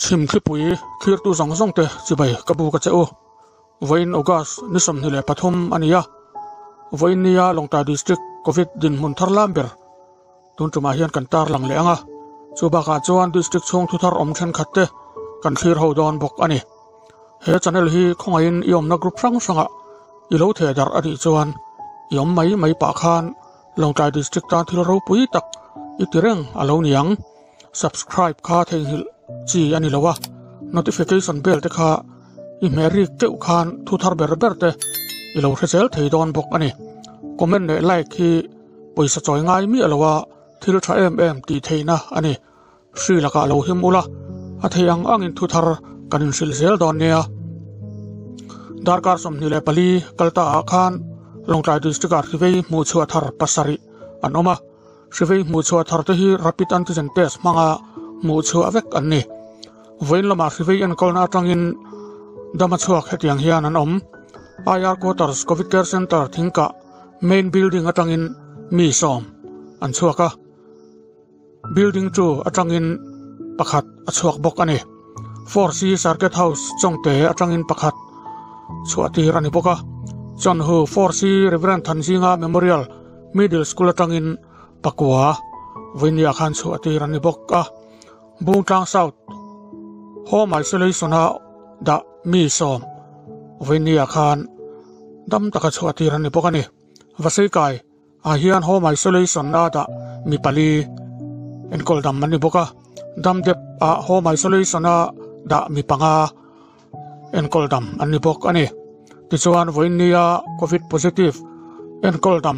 Chhimthlipui thlirtu zawng zawng te chibai ka buk a che u. Vawiin August ni 23 a ni a, vawiin nia Lawngtlai District Covid dinhmun thar lam ber tun tumah hian kan tarlang leh ang a, chu bakah chuan District chhung thuthar awm thenkhat te kan thlir ho dawn bawk a ni. He channel hi khawngaihin i awmna group hrang hrangah i lo theh darh a nih chuan i awm mai mai pah khan Lawngtlai District tan thil ropui tak i ti reng a lo ni ang. Subscribe kha theihnghilh chi a ni lo a, notification bell te kha i hmeh rik teuh khan thu thar ber ber te i lo hre zel thei dawn bawk a ni. Comment leh like hi pawisa chawi ngai miah lo a thil tha em em tih theihna a ni. Hri lakah lo him ula, a thei ang angin thu thar kan inhrilh zel dawn nia. Darkar 24 kal ta ah khan Lawngtlai District ah hrivei hmuhchhuah thar pasarih an awm a, hrivei hmuhchhuah thar te hi rapid antigen test hmanga hmuhchhuah vek an ni. Vawiin lamah hrivei enkawlna atangin dama chhuak hetiang hian an awm. IR Quarters Covid Care Centre Thingkah Main Building atangin mi sawm an chhuak a. Building chu atangin pakhat a chhuak bawk a ni. 4C Circuit House Chawngte atangin pakhat chhuah tir a ni bawk a. Chawnhu 4C Reverend Thanzinga Memorial Middle School atangin pakua vawinia khan chhuah tir a ni bawk a. Bungtlang South Home Isolation a dah mi sawm vawinia khan dam taka chhuah tir a ni bawk a ni. Vaseikai Ah hian home isolation a dah mi pali enkawl dam an ni bawk a, dam dep ah home isolation a dah mi panga enkawl dam an ni bawk a ni. Tichuan vawiin nia covid positive enkawl dam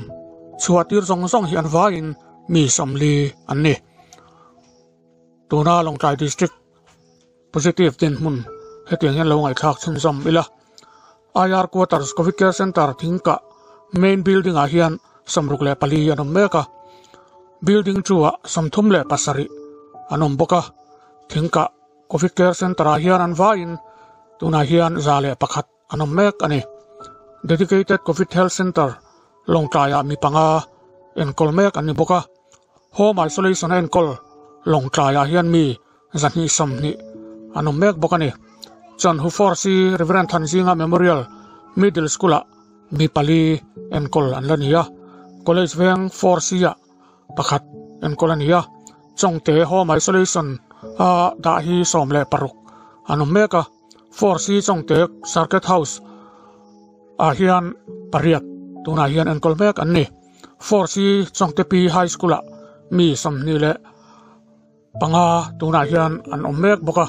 chhuah tir zawng zawng hi an vaiin mi 40 an ni. Tuna Lawngtlai District Positive dinhmun hetiang hian lo ngaihthlak chhunzawm ila. IR Quarters Covid Care Centre Thingkah Main Building ah hian 64 an awm mek a, Building 2 ah 37 an awm bawk a. Thingkah Covid Care Centre ah hian an vaiin tunah hian 101 an awm mek a ni. Dedicated Covid Health Centre Lawngtlai ah mi panga enkawl mek an ni bawk a. Home Isolation a enkawl Lawngtlai ah hian mi 220 an awm mek bawk a ni. Chanhu Force Reverend Thanzinga Memorial Middle School ah mi pali enkawl an la ni a, College Veng Force ah pakhat enkawl a ni a, Chawngte Home Isolation a dah hi 16 an awm mek a, Force Chawngte Circuit House ah hian pariat tunah hian enkawl mek an ni. Force Chawngte Pi High School ah mi 25 tunah hian an awm mek bawk a.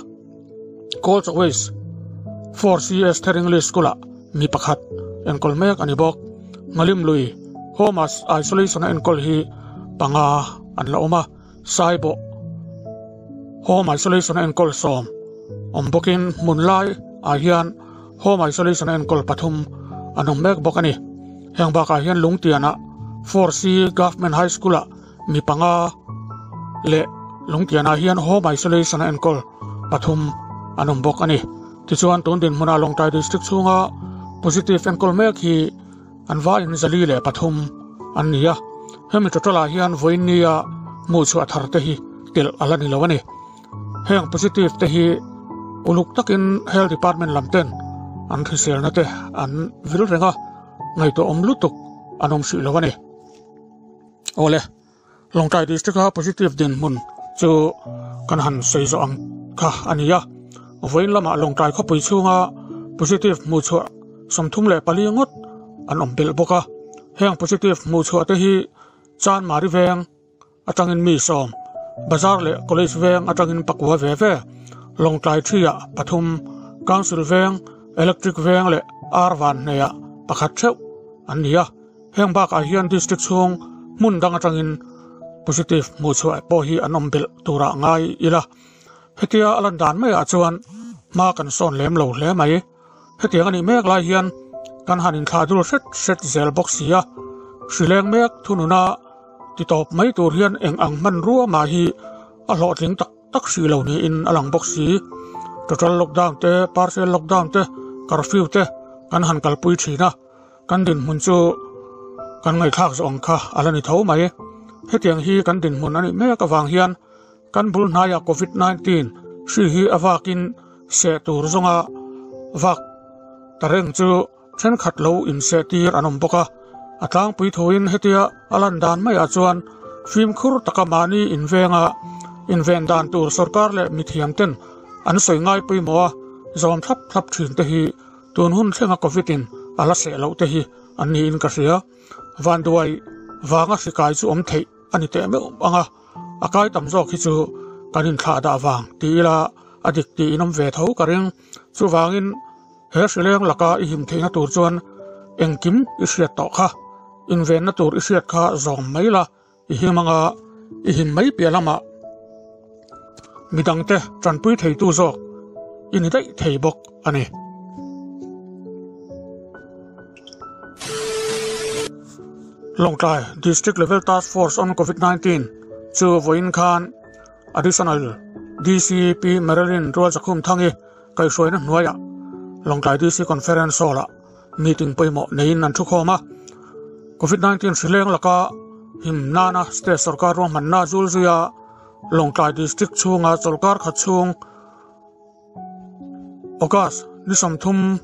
College Waste 4CS Thar English School ah mi pakhat enkawl mek a ni bawk. Ngalim lui Home Isolation a enkawl hi panga an la awm a, Saibawh Home Isolation a enkawl sawm awm bawkin hmun lai ah hian Home Isolation a enkawl pathum an awm mek bawk a ni. Heng bakah hian Lungtianah 4C Government High School ah Mi panga leh Lungtianah hian home isolation a enkawl pathum an awm bawk a ni. Tichuan tun dinhmunah Lawngtlai District chhunga positive enkawl mek hi an vaiin 403 an ni a. Hemi total-ah hian vawiin nia hmuhchhuah thar te hi telh a la ni lo a ni. Heng positive te hi uluk takin Health Department lam ten an hriselna te an vil reng a, ngaihtuah awm lutuk an awm hrih lo a ni. Awle, Lawngtlai District a positive dinhmun chu kan han sawi zawh ang kha a ni a. Vawiin lamah Lawngtlai khawpui chhunga positive hmuhchhuah 34 ngawt an awm belh bawk a. Heng positive hmuhchhuah te hi Chanmari veng atangin mi sawm, Bazar leh College veng atangin pakua ve ve, Lawngtlai Ṭhi-ah pathum, Council veng, Electric veng leh Ar Vanhneiah pakhat theuh an ni a. Heng bakah hian district chhung hmun dang atangin positive hmuhchhuah pawh hi an awm belh turah ngai ila. Hetia a lan dan maiah chuan hma kan sawn lem lo hle mai. Hetiang a nih mek lai hian kan han inthlah dul hret hret zel bawk si a. Hrileng mek thununa titawp mai tur hian eng ang hmanrua mah hi a hlawhtling tak tak hrih lo niin a lang bawk si. Total lockdown te, partial lockdown te, curfew te kan han kalpui thin a. Kan dinhmun chu kan ngaihthlak zawh ang kha a la ni tho mai. Hetiang hi kan dinhmun a nih mek avang hian kan bul hnaiah Covid 19. Hri hi a vakin seh tur zawnga vak ta reng chu thenkhat lo inseh tir an awm bawk a. A tlangpui thuin hetia a lan dan maiah chuan fimkhur taka mahni invenga inven dan tur sorkar leh mithiam ten an sawi ngai pawimawh a, zawm thlap thlap thin te hi tun hun thlenga Covid in a la seh loh te hi an niin ka hria. Vanduai vanga hri kai chu awm theih a ni teh meuh ang a, a kai tam zawk hi chu kan inthlah dah vang ti ila a dik tiin awm ve tho ka ring. Chuvangin he hrileng laka i him theihna tur chuan engkim i hriat tawh kha, invenna tur i hriat kha zawm mai la i him anga i him mai piah lamah midangte tanpui theitu zawk i ni daih thei bawk a ni. Lawngtlai District Level Task Force on Covid-19 chu vawiin khan Additional DC Pi Marilyn Rualzakhum Thangi kaihhruaina hnuaiah Lawngtlai DC Conference Hall-ah meeting pawimawh neiin an thukhawm a. Covid-19 hrileng laka him nana state sorkar ruahmanna zul zuia Lawngtlai District chhunga chawlhkar khat chhung August ni 30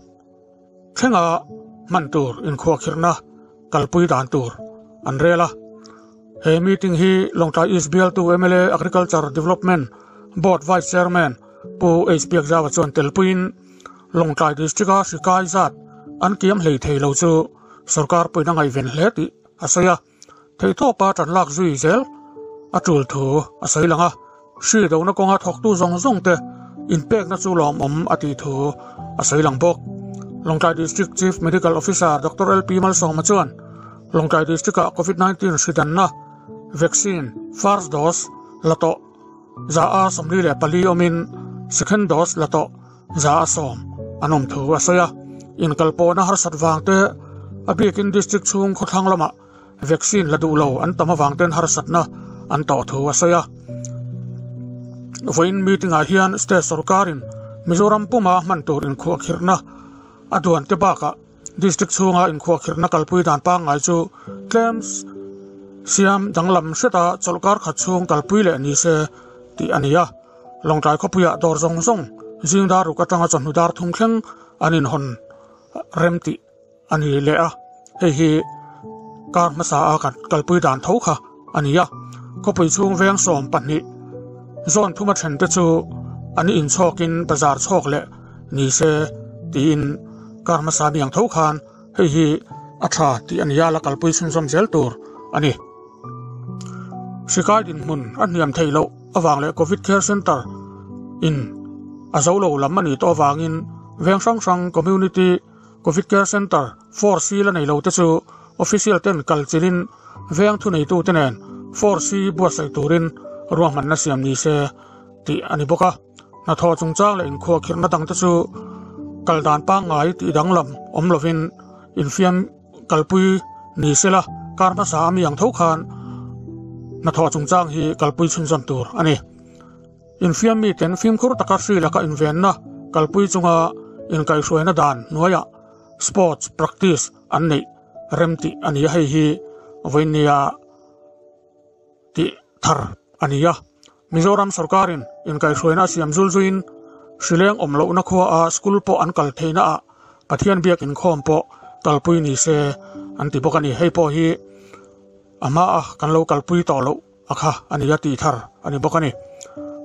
thlenga hman tur inkhuahkhirhna kalpui dan tur an rel a. He meeting hi Lawngtlai East bialtu mla Agriculture Development Board Vice Chairman Pu H Biakzaua chuan telpuiin Lawngtlai District-a hri kai zat an kiam hlei thei lo chu sorkar puina ngaihven hle tih a sawi a. Theihtawpa tan lak zui zel a tul thu a sawi lang a, hri dona kawnga thawktu zawng zawng te inpekna chu lawmawm a tih thu a sawi lang bawk. Lawngtlai District Chief Medical Officer Doctor LP Malsawma chuan Lawngtlai District-ah Covid-19 hri danna vaccine first dose la tawh 144 awmin second dose la tawh 110 an awm thu a sawi a. Inkalpawhna harsat vang te a bikin district chhung khawthlang lamah vaccine la duh lo an tam avang ten harsatna an tawh thu a sawi a. Vawiin meeting ah hian state sorkarin Mizoram puma hman tur inkhuahkhirhna a duan te bakah district chhunga inkhuahkhirhna kalpui dan pangngai chu tlem siam danglam hreta chawlhkar khat chhung kalpui leh ni se tih a ni a. Lawngtlai khawpuiah dawr zawng zawng zing dar ruk atanga chawhnu dar thum thleng an inhawn rem tih a ni leh a, hei hi kar hmasa a kan kalpui dan tho kha a ni a. Khawpui chhung veng 12 zawn thuma then te chu an inchhawkin bazar chhawk leh ni se tiin kar hmasa mi ang tho khan hei hi a tha tih a ni a, la kalpui chhunzawm zel tur a ni. Hrikai dinhmun a hniam theih loh avang leh Covid Care Centre in a zo lo lam a nih tawh avangin veng hrang hrang Community Covid Care Centre 4C la nei lo te chu official ten kal chilhin veng thuneitu te nen 4C buatsaih turin ruahmanna siam ni se tih a ni bawk a. Hnathawh chungchang leh inkhuahkhirhna dang te chu kal dan pangngai tih danglam awm lovin infiam kalpui ni sela kar hmasa a mi ang tho khan hnathawh chungchang hi kalpui chhunzawm tur a ni. Infiam miten fimkhur taka hri laka invenna kalpui chunga inkaihhruaina dan hnuaiah sports practice an neih rem tih a ni a, hei hi vawinia tih thar a ni a. Mizoram sorkarin inkaihhruaina a siam zul zuiin hrileng awm lohna khuaah school pawh an kal theihnaah Pathian biak inkhawm pawh kalpui ni se an ti bawk a ni. Hei pawh hi a hmaa kan lo kalpui tawh loh a kha a ni a tih thar a ni bawk a ni.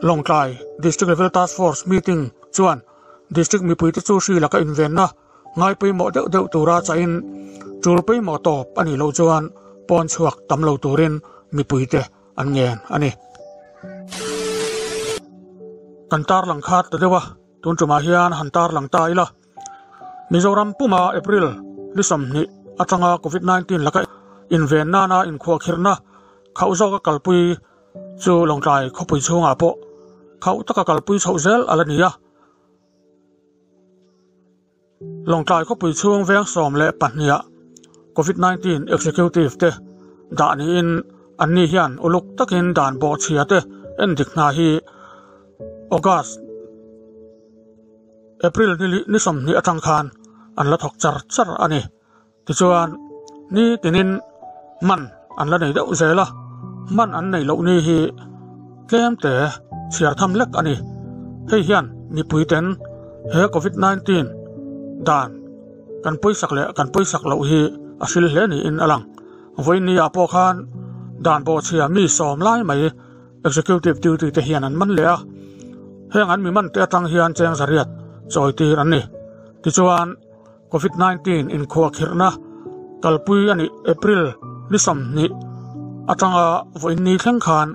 Lawngtlai District Level Task Force meeting chuan District mipuite chu hri laka invenna ngai pawimawh deuh deuh tura chahin tul pawimawh tawp a nih loh chuan pawn chhuak tam lo turin mipuite an ngen a ni. Kan tarlang khat ta deuh a, tun tumah hian han tarlang ta ila. Mizoram puma April ni 20 atanga Covid-19 laka inven nana inkhuahkhirhna khauh zawka kalpui chu Lawngtlai khawpui chhungah pawh khauh taka kalpui chhoh zel a la ni a. Lawngtlai khawpui chhung veng 12 Covid-19 Executive te dah niin anni hian uluk takin dan bawhchhia te endik hna hi August April ni 20 atang khan an la thawk char char a ni. Tichuan ni tinin man an la nei deuh zel a, man an nei loh ni hi tlem te chhiar tham lek a ni. Hei hian mipuiten he Covid 19 dan kan pawisak leh kan pawisak loh hi a hril hle niin a lang. Vawiin ah pawh khan dan bawhchhia mi sawm lai mai Executive duty te hian an man leh a, heng an mi man te atang hian cheng zariat chawi tir an ni. Tichuan, Covid 19 inkhuahkhirhna kalpui a nih April ni 20 atanga vawiin ni thleng khan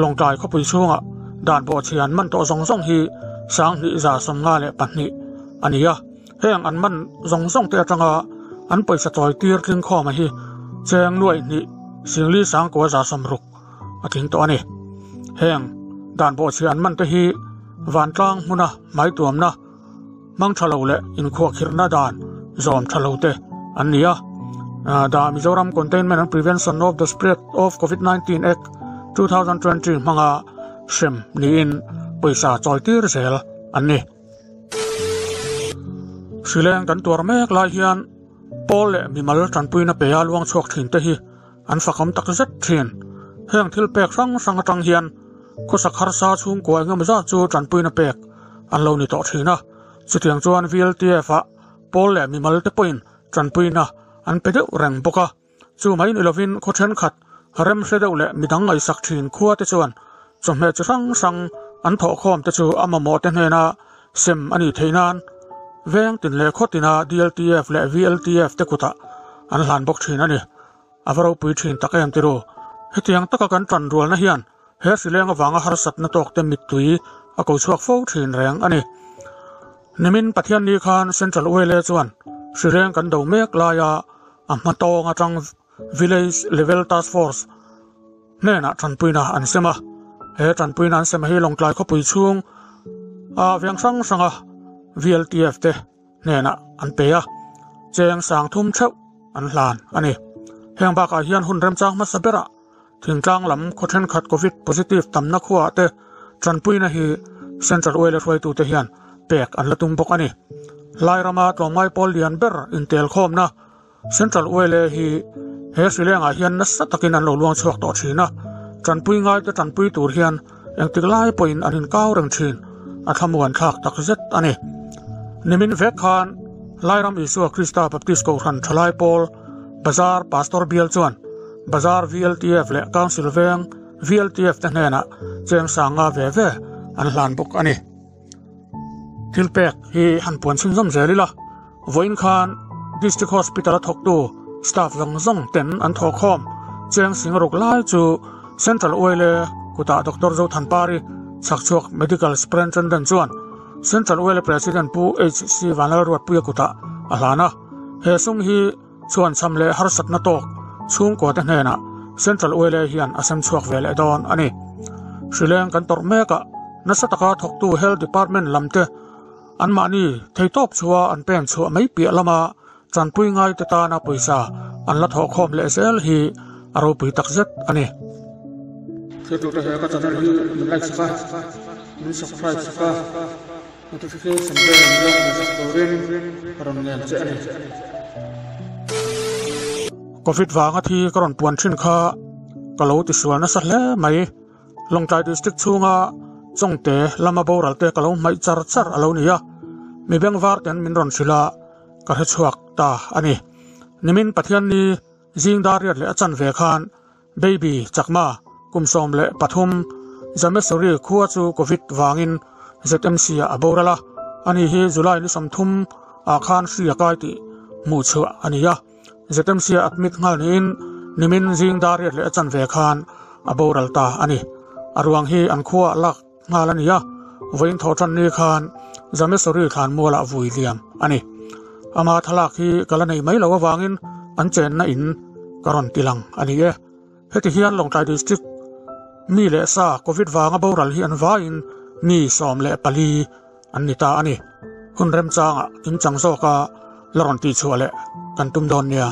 Lawngtlai khawpui chhungah dan bawhchhia an man tawh zawng zawng hi 2152 a ni a. Heng an man zawng zawng te atanga an pawisa chawi tir tling khawma hi cheng nuaih hnih singli sangkua za sawmruk a tling tawh a ni. Heng dan bawhchhia an man te hi vantlang hmuna hmaituamna hmang tha lo leh inkhuahkhirhna dan zawm tha lo te an ni a. The Mizoram Containment and Prevention of the Spread of COVID-19 Act 2020 hmanga hrem niin pawisa chawi tir zel an ni. Hrileng kan tuar mek lai hian pawl leh mimal tanpuina pe a luang chhuak thin te hi an fakawm tak zet thin. Heng thil pek hrang hrang atang hian khawsak harsa chhungkua engemaw zat chu tanpuina pek an lo ni tawh thin a. Chutiang chuan VLTF ah pawl leh mimal te pawhin tanpuina an pe deuh reng bawk a. Chu mai ni lovin khaw thenkhat rem hre deuh leh midang ngaihsak thin khua te chuan chawhmeh chi hrang hrang an thawhkhawm te chu a mamawh te hnena sem a nih theih nan veng tin leh khaw tina DLTF leh VLTF te kutah an hlan bawk thin a ni. A va ropui thin tak em tiru. Hetiang taka kan tan rualna hian he hrileng avanga harsatna tawk te mittui a ko chhuak fo thin reng a ni. Nimin Pathianni khan Central YLA chuan hrileng kan do mek laia a hma tawng atang Village Level Task Force hnenah tanpuina an sem a. He tanpuina an sem hi Lawngtlai khawpui chhung a veng hrang hranga VLTF te hnenah an pe a, cheng sang thum theuh an hlan a ni. Heng bakah hian hun remchang hmasa berah thingtlang lam khaw thenkhat Covid positive tamna khuaah te tanpuina hi Central YLA hruaitute hian pek an la tum bawk a ni. Lairama tlawmngai pawl lian ber intelkhawmna Central YLA hi he hrilengah hian nasa takin an lo luang chhuak tawh thin a, tanpui ngaite tanpui tur hian engtik lai pawhin an inkau reng thin, a thlamuan thlak tak zet a ni. Nimin vek khan Lairam Isua Krista Baptist Kohhran Thalai Pawl Bazar Pastor Bial chuan Bazar VLTF leh Council Veng VLTF te hnenah cheng sanga ve ve an hlan bawk a ni. Thil pek hi han puan chhunzawm zel ila, vawiin khan District Hospital a thawktu staff zawng zawng ten an thawhkhawm cheng sing ruk lai chu Central YLA kutah Doctor Zothanpari chhakchhuak Medical Superintendent chuan Central YLA President Pu HC Vanlalruatpuia kutah a hlan a. He sum hi chhuanchham leh harsatna tawk chhungkua te hnenah Central YLA hian a sem chhuak ve leh dawn a ni. Hrileng kan tawrh mekah nasa taka thawktu Health Department lam te anmahni theitawp chhuah an pen chhuah mai piah lama tanpui ngai te tana pawisa an la thawhkhawm leh zel hi a ropui tak zet a ni. Thiltute he ka channel hi min like sak a, min subscribe sak a, notification bell min lo hmuh sak turin ka rawn ngen che a ni. Covid vanga thi ka rawn puan thin kha ka lo tisual nasa hle mai. Lawngtlai District chhunga Chawngte lama boral te ka lo hmaih char char a lo ni a, mi bengvar ten min rawn hrilh a, ka hre chhuak ta a ni. Nimin Pathianni zing dar riat leh a chan ve khan Baby Chakma kum 13 Jameswari khua chu Covid vangin ZMC ah a boral a, ani hi July ni 30 ah khan hri a kai tih hmuh chhuah a ni a. ZMC ah admit nghal niin nimin zing dar riat leh a chan ve khan a boral ta a ni. A ruang hi an khua ah lak nghal a ni a, vawiin thaw tan ni khan Jameswari thlan mualah vui liam a ni. Ama thlalak hi ka la nei mai lo avangin an chenna in ka rawn ti lang a ni e. Heti hian Lawngtlai District mi leh sa Covid vanga boral hi an vaiin mi 14 an ni ta a ni. Hun remchangah kimchang zawka la rawn tihchhuah leh kan tum dawn nia.